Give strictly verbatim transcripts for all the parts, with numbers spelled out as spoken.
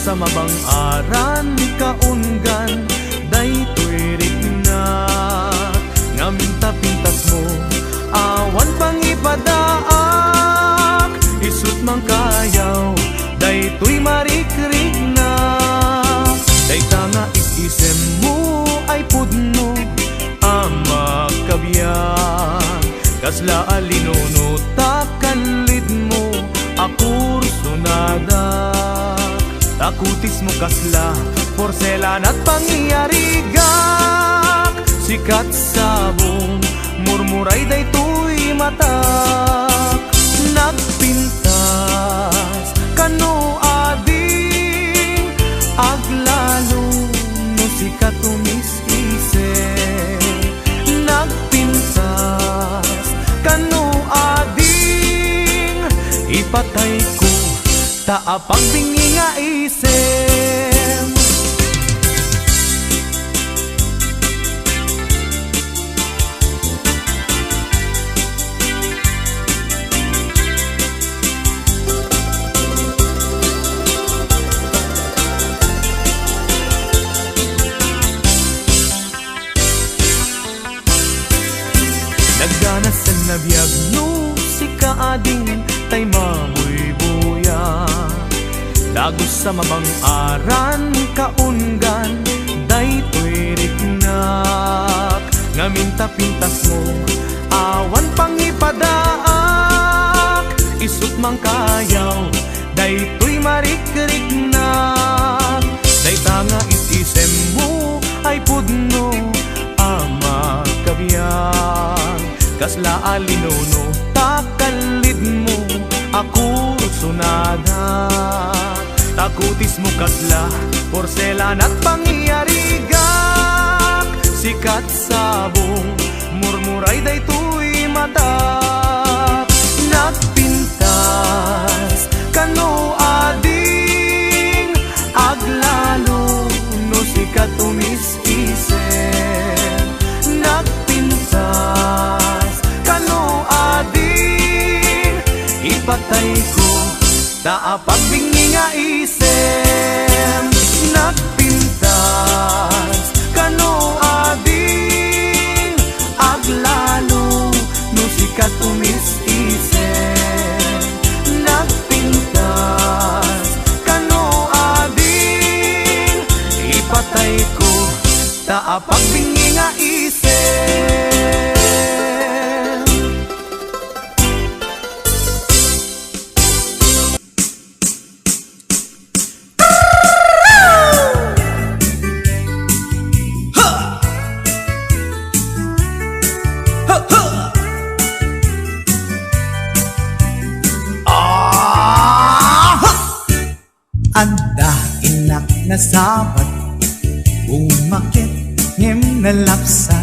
Sa mabang-aran kaunggan daytoy riknak, ngamin ta pintasmo, awan pangipadaak, isut' mangkayaw daytoy marikriknak. Dayta nga is-isemmo ay pudno a makabiag, kasla a linuno ta kanlidmo a kursonadak. Ta kutismo kasla porselanat pangiyarigak, sikat sabong murmuray daytoy matak. Nagpintas kano ading, aglalo no sikat umis-isip. Nagpintas kano ading, ipatayko ta apagbingi nga isem. Nagganasen a biag no sika ading tay mabuybuya. Dagus a mabang-aran kaunggan daytoy riknak. Ngamin ta pintasmo, awan pangipadaak, isut' mangkayaw daytoy marikriknak. Dayta nga is-isemmo ay pudno a makabiag, kasla a linuno ta kanlidmo a kursonadak. Ta kutismo kasla porselanat pangiyarigak, sikat sabong murmuray daytoy matak. Nagpintas kano ading, aglalo no sikat umis-isip. Nagpintas kano ading, ipatayko ta apagbingi nga isem. Nagpintas kano ading, aglalo no sikat umis-isem. Nagpintas kano ading, ipatayko ta apagbingi nga isem. Adda innak nasabat, umaket ngem nalapsat.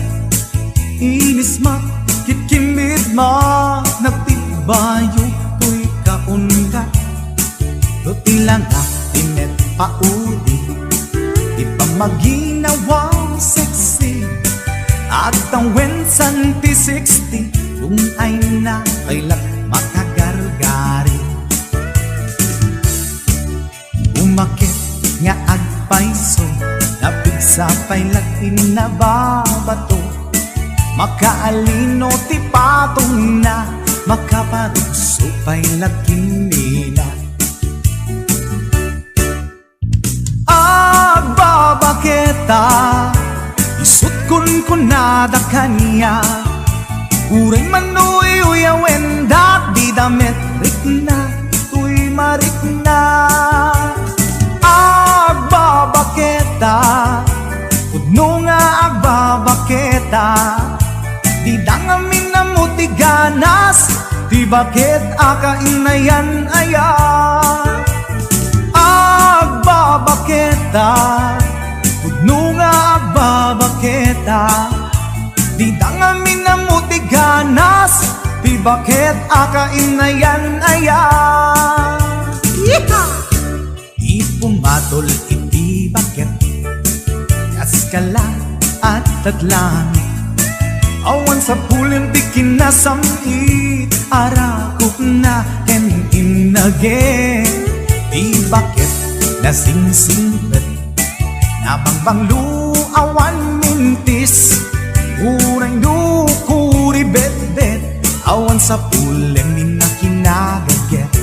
Inismak ket kinbidma, nagtibayo toy kaungga. No ti langak ti met pauli, ti pamaginawa sexy, agtawen santi sixty, tungayna pay la makagargari. Umaket nga agpayso, napigsa pay la ti nababato. Makaalino ti patongna, makaparugso pay la ken ni na. Agbabaketa, isut' kunkunada kaniak. Uray man no uyawenda, dida met rikna toy marikna. Agbabaketa, pudno nga agbabaketa, dida ngamin ammo ti ganas, ti baket a kainayan aya. Agbabaketa, pudno nga agbabaketa, dida ngamin ammo ti ganas, ti baket a kainayan aya. Yeehaw! Ipumatol iti baket, kas kala a tadlangit. Awan sapulen ti kinasam-it, arakupna ken innage. Ti baket Nasingsingpet, nabangbanglo, awan mintis, uray no kuribetbet, awan sapulem ni nakinagagget.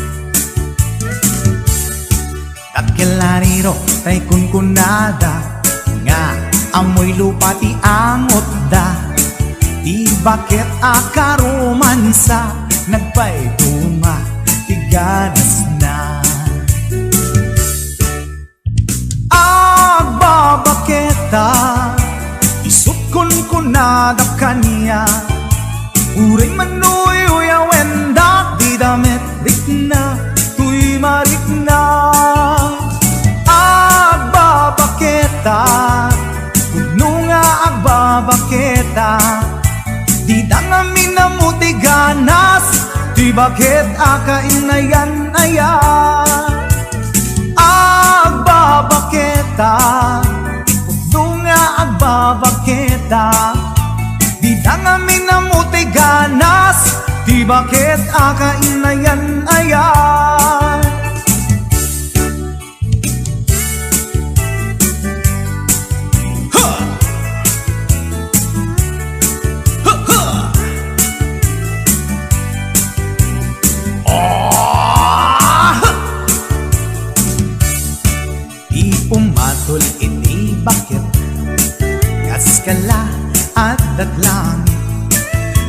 Dakkel a riro tay kunkunada nga ammoy lupa ti angotda. Ti baket a karomansa, nagpaiduma ti ganasna. Agbabaketa, isut' kunkunada kaniak, uray manuyuyawendak, dida met rikna toy marikna. Agbabaketa, pudno nga agbabaketa, dida ngamin ammo ti ganas ti baket a kainayan-ayan. Agbabaketa, pudno nga agbabaketa, dida ngamin ammo ti ganas ti baket a kainayan-ayan. Ha! Ha, ha! Ah! Ti umatol iti baket, kas kala adda langit.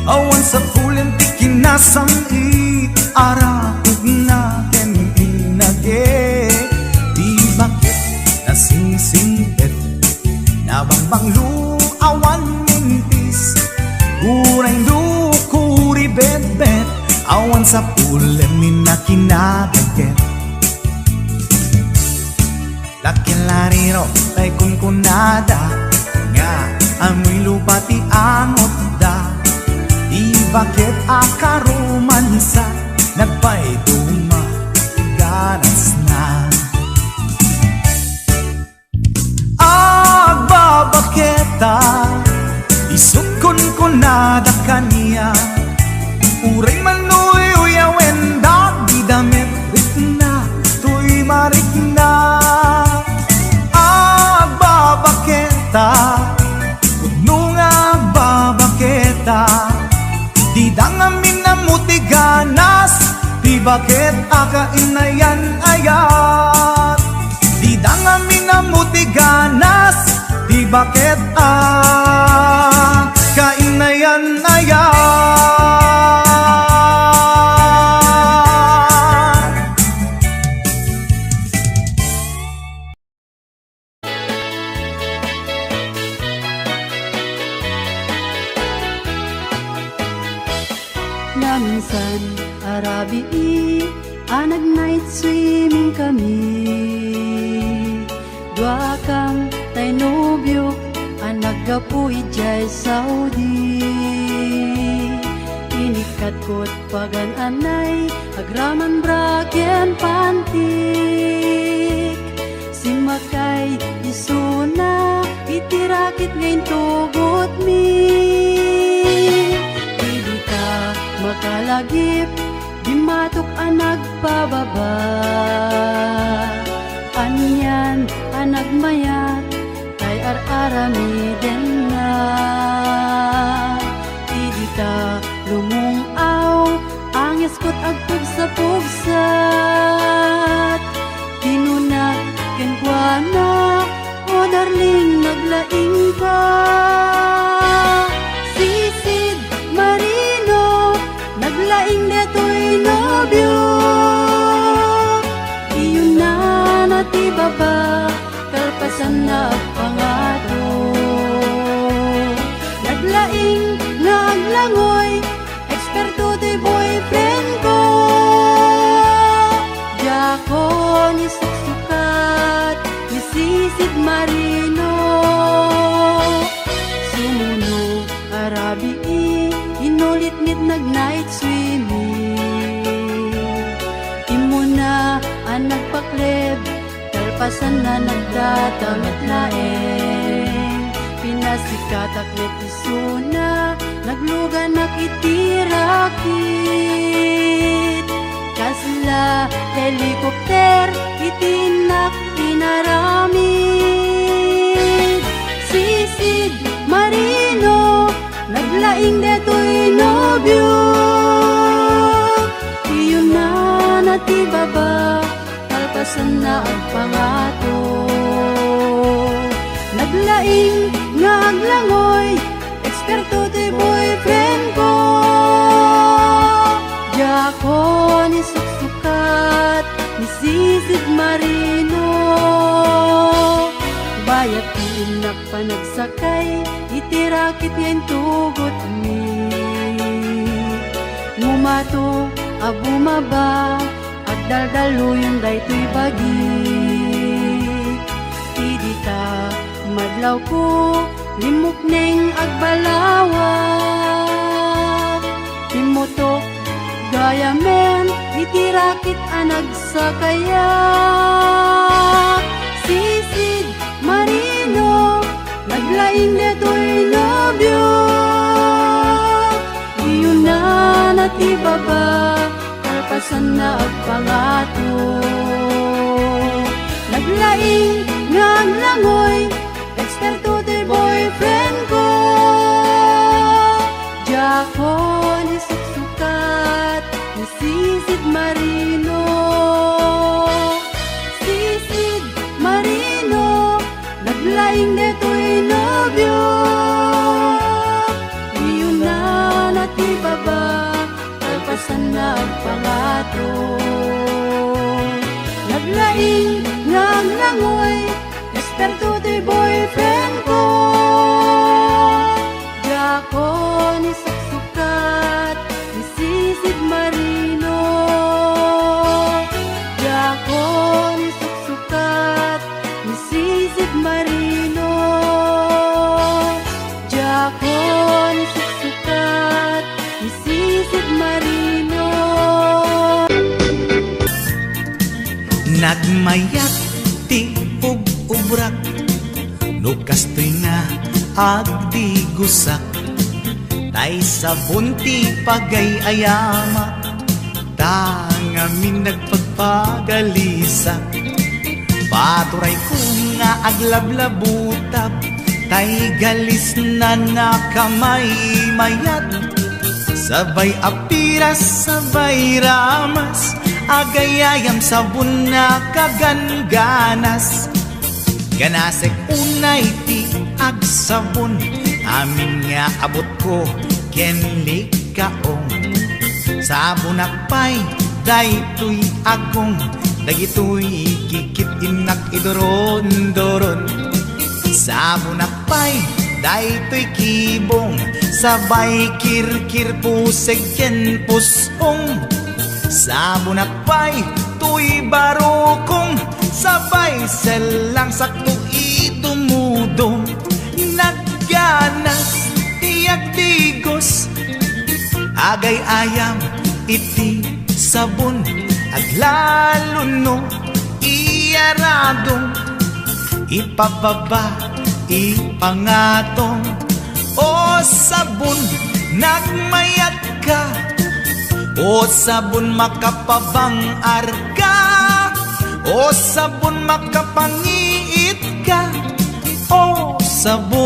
Awan sapulem ti kinasam-it, arakugna ken innaget. Ti baket nasingsingpet, nabangbanglo, awan mintis, uray no kuribetbet, awan sapulem ni nakinagagget. Dakkel a riro tay kunkunada nga ammoy lupa ti angotda. Ti baket a karomansa, nagpaiduma ti ganasna. Agbabaketa, isut' kunkunada kaniak, uray manuyuyawendak, dida met rikna toy marikna. Agbabaketa, pudno nga agbabaketa, dida ngamin ammo ti ganas ti baket a kainayan-ayan. Dida ngamin ammo ti ganas ti baket a kainayan-ayan. Naminsan a rabii a nag-night swimming kami. Duakam tay nobiok a naggapu idiay Saudi. Inikkatkot pagan-anay, agraman bra ken pantik. Simmakay isuna iti rakit nga intugotmi. Idi ta makalagip, dimmatok a nagpababa. Anian a nagmayat tay ar-aramidenna. Idi ta lumung-aw, angesko ti agpugsapugsat. Kinuna kenkuana, "O darling, naglaingka." Sisid Marino, naglaing detoy nobio. Iyunana ti baba, kalpasanna agpangato. Naglaing nga aglangoy, eksperto ti boyfriend ko. Diakon isuksukat ni Sisid Marino. Sumuno a rabii, inulit met nag-night swimming. Immuna a nagpakleb, kalpasanna nagdadamet laeng. Pinasikatak met isuna, nagluganak iti rakit. Kasla helicopter iti innak inaramid. Sisid Marino, naglaing detoy nobio. Iyunana ti baba, kalpasanna agpangato. Naglaing nga aglangoy, eksperto ti boyfriend ko. Diakon isuksukat ni Sisid Marino. Bayat ti innak panagsakay iti rakit nga intugotmi. Ngumato a bumaba, agdaldaluyon daytoy bagi. Idi ta madlawko, limmukneng agbalawak. Timmutok gayamen iti rakit a nagsakayak. Sisid Marino, naglaing detoy nobio. Iyunana ti baba, kalpasanna agpangato. Naglaing nga aglangoy, eksperto ti boyfriend ko. Diakon isuksukat ni Sisid Marino. Sisid Marino, naglaing detoy nobio. Iyunana ti baba, kalpasanna agpangato. Naglaing nga aglangoy, eksperto ti boyfriend ko. Diakon isuksukat ni Sisid Marino. Diakon isuksukat ni Sisid Marino. Diakon isuksukat ni Sisid Marino. Nagmayat ti ub-ubrak, no kastoy nga agdigosak, tay sabon ti pagay-ayamak, ta ngamin nagpagpagalisak. Paturayko nga aglablabutab, tay galisnan a kamaymayat. Sabay a piras, sabay ramas, agayayam sabon a kagangganas. Ganasek unay ti agsabon, amin nga abutko ken likaong. Sabonak pay daytoy agong, dagitoy kikit innak iduron-duron. Sabonak pay daytoy kibong, sabay kirkir puseg ken pusong. Sabonak pay toy barukong, sabay sellang sakto idumudom. Nagganas ti agdigos, agay-ayam iti sabon, aglalo no iyaradong, ipababa, ipangatong. O sabon, nagmayatka. O sabon, makapabang-arka. O sabon, makapangiitka. O sabon,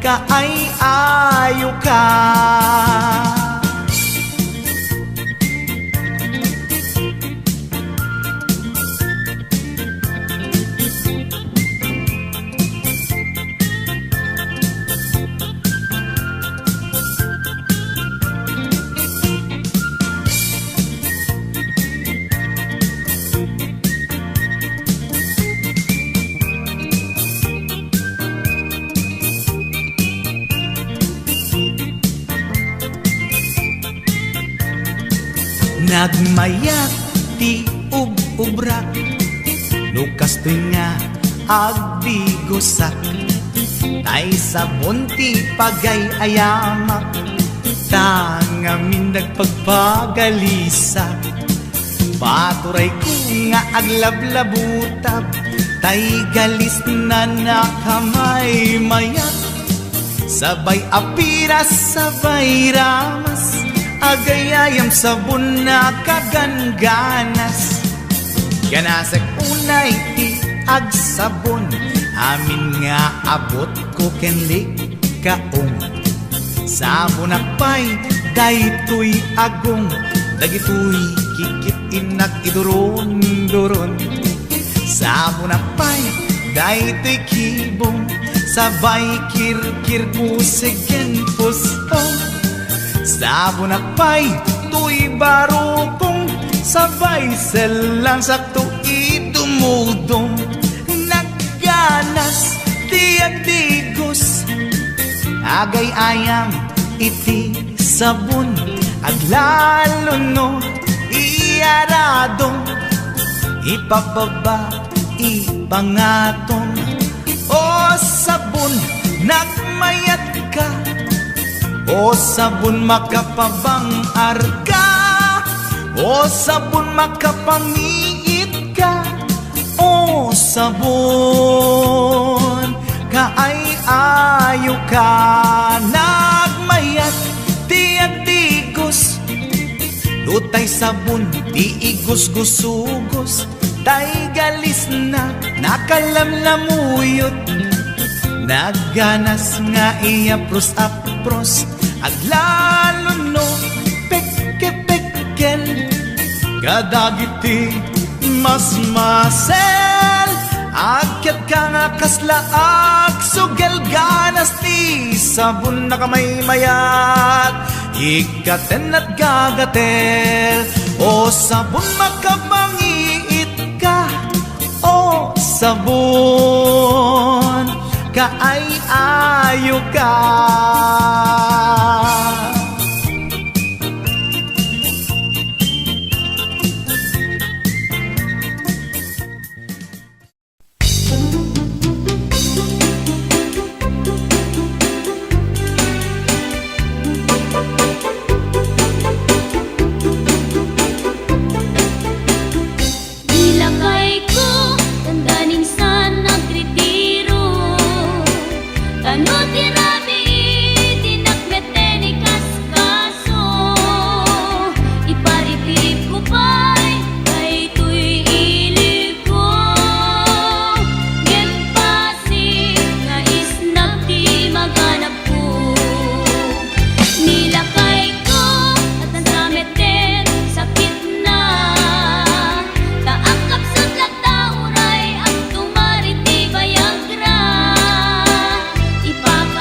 kaay-ayoka. Nagmayat ti ub-ubrak, no kastoy nga agdigosak, tay sabon ti pagay-ayamak, ta ngamin nagpagpagalisak. Paturayko nga aglablabutab, tay galisnan a kamaymayat. Sabay a piras, sabay ramas, agayayam sabon a kagangganas. Ganasek unay ti agsabon, amin nga abutko ken likaom. Sabonak pay daytoy agong, dagitoy kikit-innak iduron-duron. Sabonak pay daytoy kibong, sabay kirkir pusig ken puspong. Sabonak pay toy barukong, sabay sellang sakto idumudong. Nagganas ti agdigos, agay-ayam iti sabon, aglalo no iarado, ipababa, ipangatom. O sabon, nagmayatka. O sabon, makapabang-arka. O sabon, makapangiitka. O sabon, kaay-ayoka. Nagmayat ti agdigos. Nutay sabon ti igusgusugos, tay galisna nakalamlamuyot. Nagganas nga iyapros-apros, aglalo no pekke-pekkel. Kadagiti masmasel, agkatka nga kasla agsugel, ganas ti sabon nakamaymayat. Ikkaten at gagatel, o sabon, makapangiitka. O sabon, kaay-ayoka. Ilakayko, tanda ning saan nagretiro. Tano ti rabii, dinak met ni kaskaso. Iparipipko pay daytoy iliko. Ngem bassit nga isnak ti maganapko. Nilakayko, adda met ti sakitna. Ta agkapsut latta uray agtumar iti bayagra. Ipak-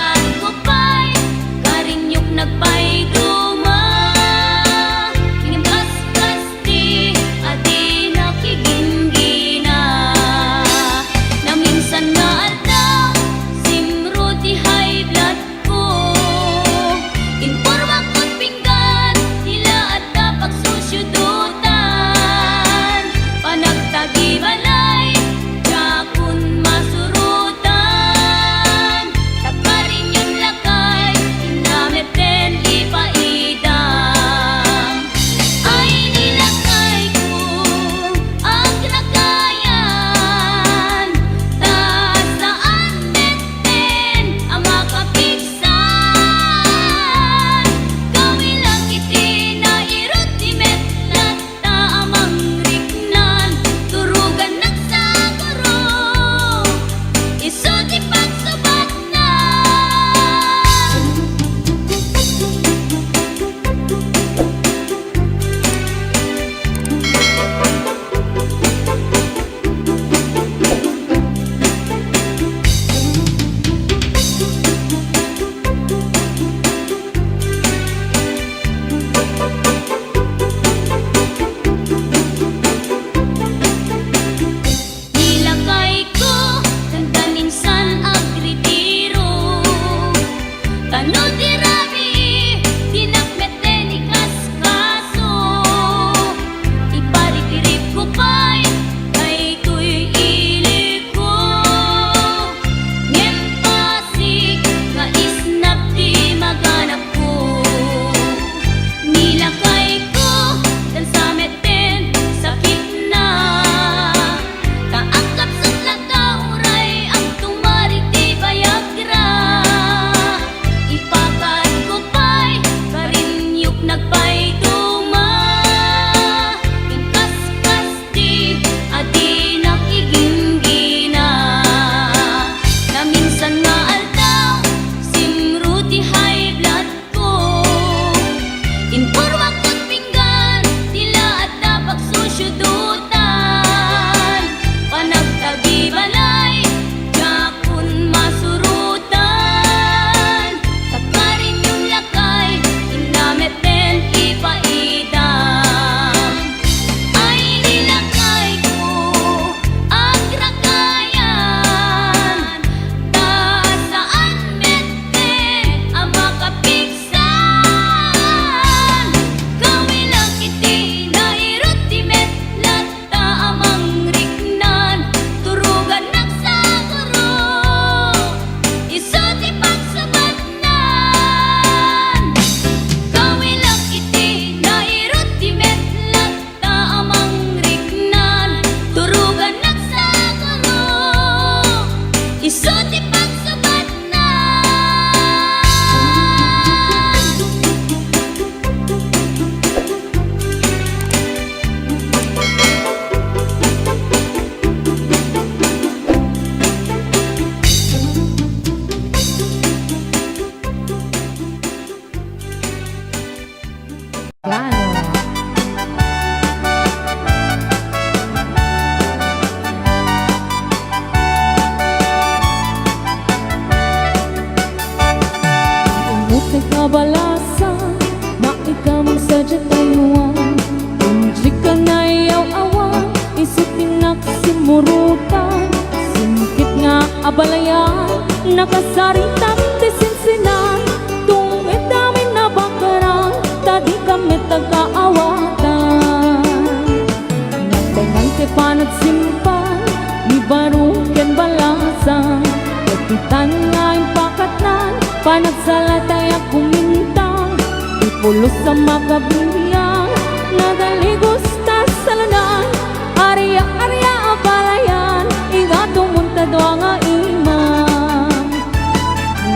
Yan, nakasaritak ti sinsinan, tungit amin a bakaran, ta dika met agkaawatan. Nagtengan ti panagsimpal, ni baro ken balasan, ket ditan nga impakatnan, panagsalatay a kumintang, ti pulos a makabibiang, nadaligos ta salunan, aria, aria a balayan, ingato munta dua nga imam.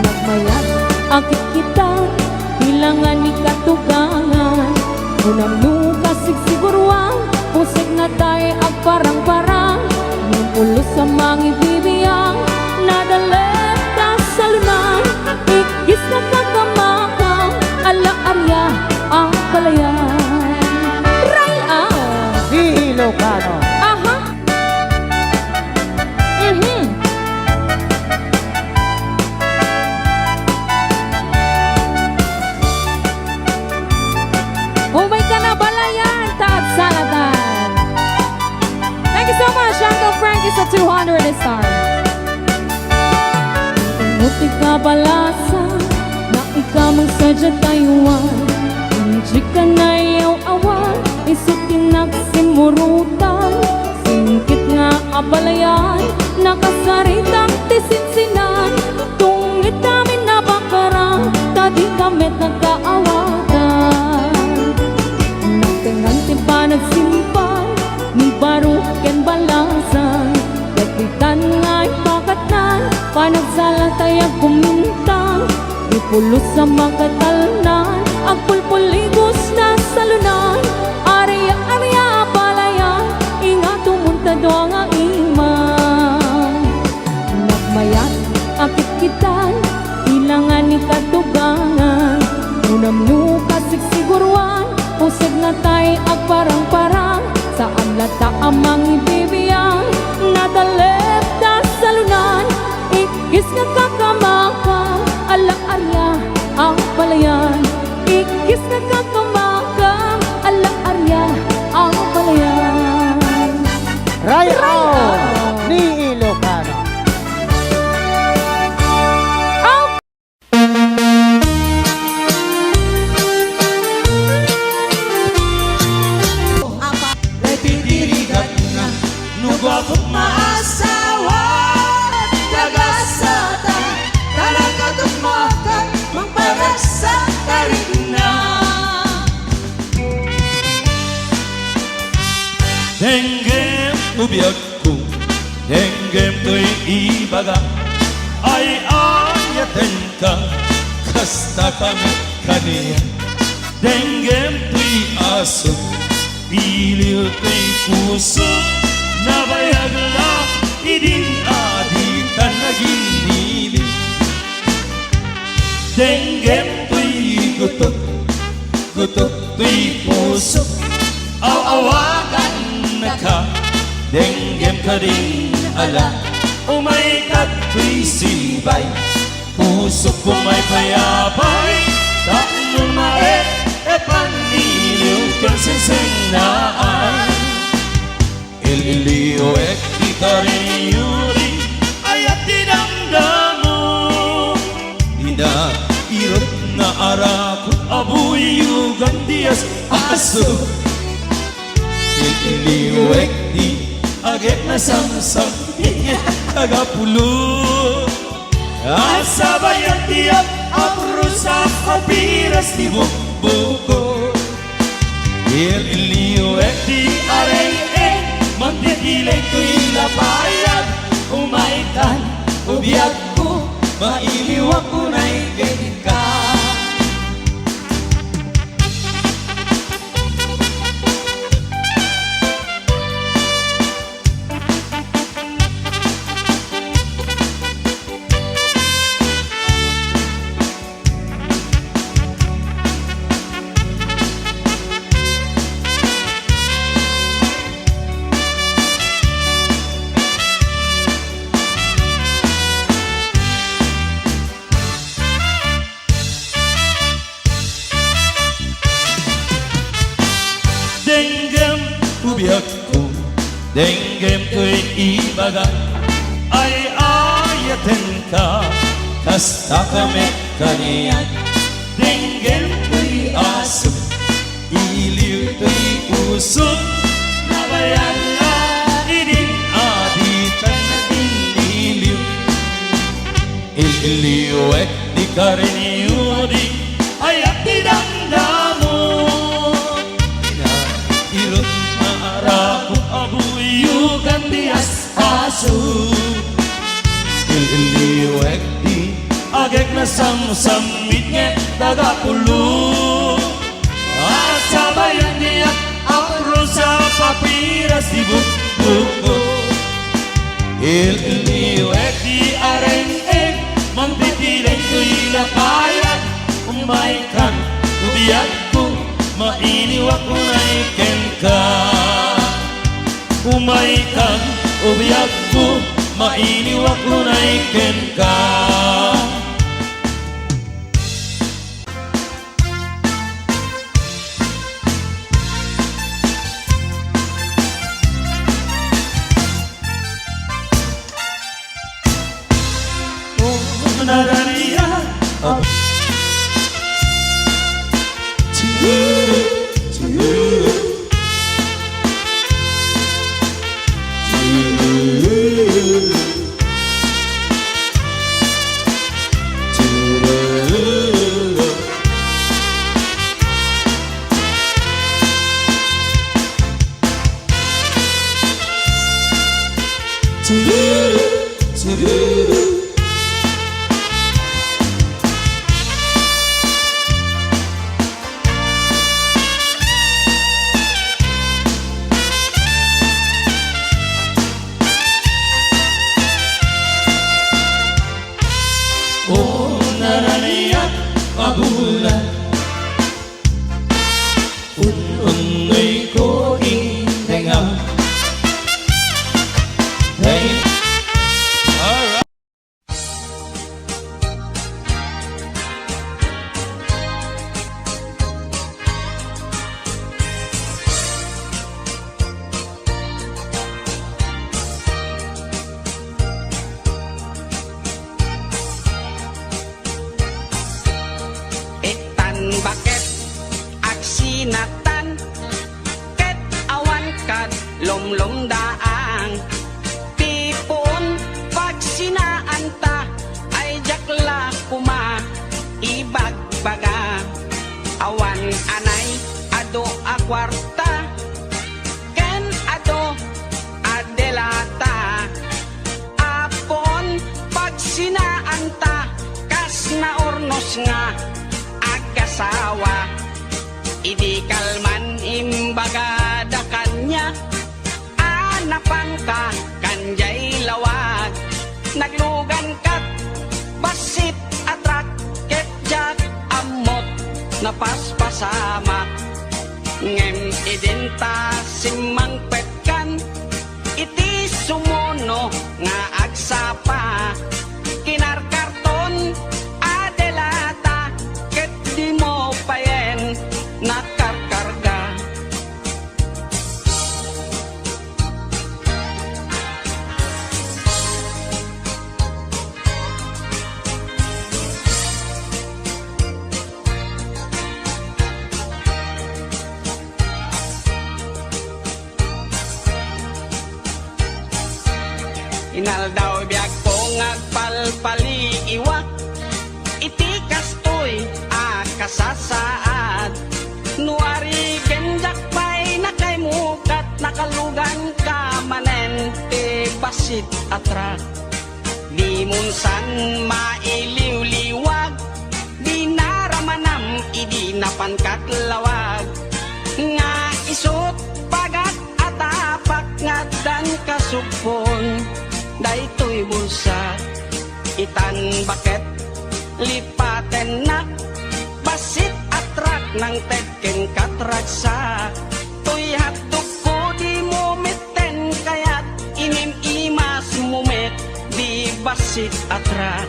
Nagmayat a kitkitan, bilangan ni katugangan, unam no kasigsiguruan, pusek natay agparang-parang, ngem pulos a mangibibiang, nadalek ta salunan, ikkis nga kakamakam, ala aria a balayan. Ray, ah! Di Ilocano. Aha. Mhm. Umay ka na, balayan, ta agsalatan. Thank you so much, Uncle Frankie, sa two hundred star. Muti ka balasa, na ikaw ang sadya Taiwan. Hindi ka na yaw awan, isu ti nagsimurutan. Singkit nga a balayan, nakasaritak ti sinsinan. Tungit amin a bakaran, ta dika met agkaawatan. Nagtengan ti panagsimpal, ni baro ken balasan. Ket ditan nga impakatnan, panagsalatay a kumintang, ni pulos a makatalnan, agpulpuligos ta salunan, aria, aria a balayan, ingato munta dua nga imam. Nagmayat a kitkitan, bilangan ni katugangan, unam no kasigsiguruan, pusek natay agparang-parang, saan latta a mangibibiang, nadalek ta salunan, ikkis nga kakamakam, ala aria a balayan, ikkis nga kakamakam, ala aria a balayan. Ray-aw ni Ilocano. Ipitirigatna no guapok maasawa, tagasata, talagatok makan, mangparagsak tarigna. Denggem no biagko, denggem toy ibaga, ay-ayatenka, kasta kami kaniak. Denggem toy asut, iliw toy puso, nabayag la idin a ditan naginili. Denggem toy gutok, gutok toy puso, aw-awagannaka. Denggem kadin ala, umay kadtoy sibay. Pusok ko may payapay, tapno maet-epan iliw ken sengsengnaan. Il-iliwek ti kariyuri, ayat ti damdamo. Dina irot nga arakot a buyogan ti as-aso. Il-iliwek ti agek nasamsam, agapulo. Asabayan ti ap-, aprusak a piras ti bukbuko. Il-iliwek ti areng-eng, mantitileng toy lapayag, umaytan, ubiagko, mailiwak unay kenka. Denggem, ubiagko, denggem toy ibaga, ay-ayaten Kasta ka met kaniak, denggen toy aso, iliw toy puso, nabayan la idin aditan ti iliw. Il-iliwek ti kariniyo, di ayak ti damdamo. Ina, irut nga arako, abuyo kan ti as-aso. Il-iliwek ti agek nasamsammit nga tagapulo. Asabayan diak a prusa, papiras ti bukbukko. Il-iliwek ti areng-eng, mangtitilaw toy lakayat. Umaykan, ubiagko, mailiwak unay kenka. Umaykan, ubiagko, mailiwak unay kenka. O naraniak a bulan, un-unnoyko iti tenga. Hey. Alright. Itan baket agsinatan, ket awan kad lumlumdaang. Ti puon pagsinaanta, ay diak la koma ibagbaga. Awan anay adu a kuarta, ken adu a delata. Apon pagsinaanta, kas naurnos nga agasawa. Idi kalman imbagada kaniak a napanka kan jay lawag. Naglugan kat bassit a trak, ket diak ammot napaspasamak. Ngem idinta simmangpet kan iti sumuno nga agsapa, kinarkarton a delata ket dimo payen nakarkarga. Inaldaw biagko nga agpalpaliiwak iti kastoy a kasasaad. No arigen diak pay nakaimukat, nakaluganka manen ti bassit a trak. Dimon san mailiwliwag, dinaramanam idi napankat lawag. Nga isut pagat a tapak nga addan kasugpon daytoy bulsa. Itan baket lipatennak, bassit a trak nangted ken katragsa. Toy hotdogko dimo metten kayat, inim-imasmo met di bassit a trak.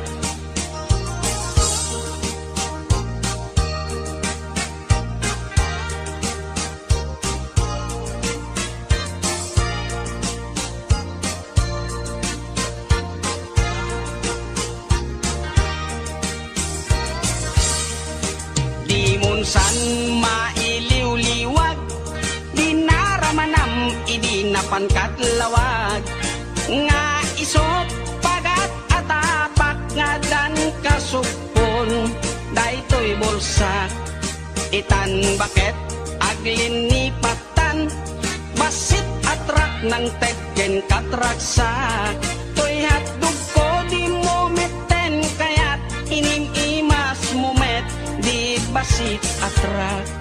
San mailiwliwag, dinaramanam idi napan katlawag, nga isut' pagat a tapak nga addan kasugpon daytoy bulsa. Itan baket aglinipattan, bassit a truck nangted ken katragsak. Toy hotdog ko di mo metten kayat, inim-imas mo met di bassit a truck.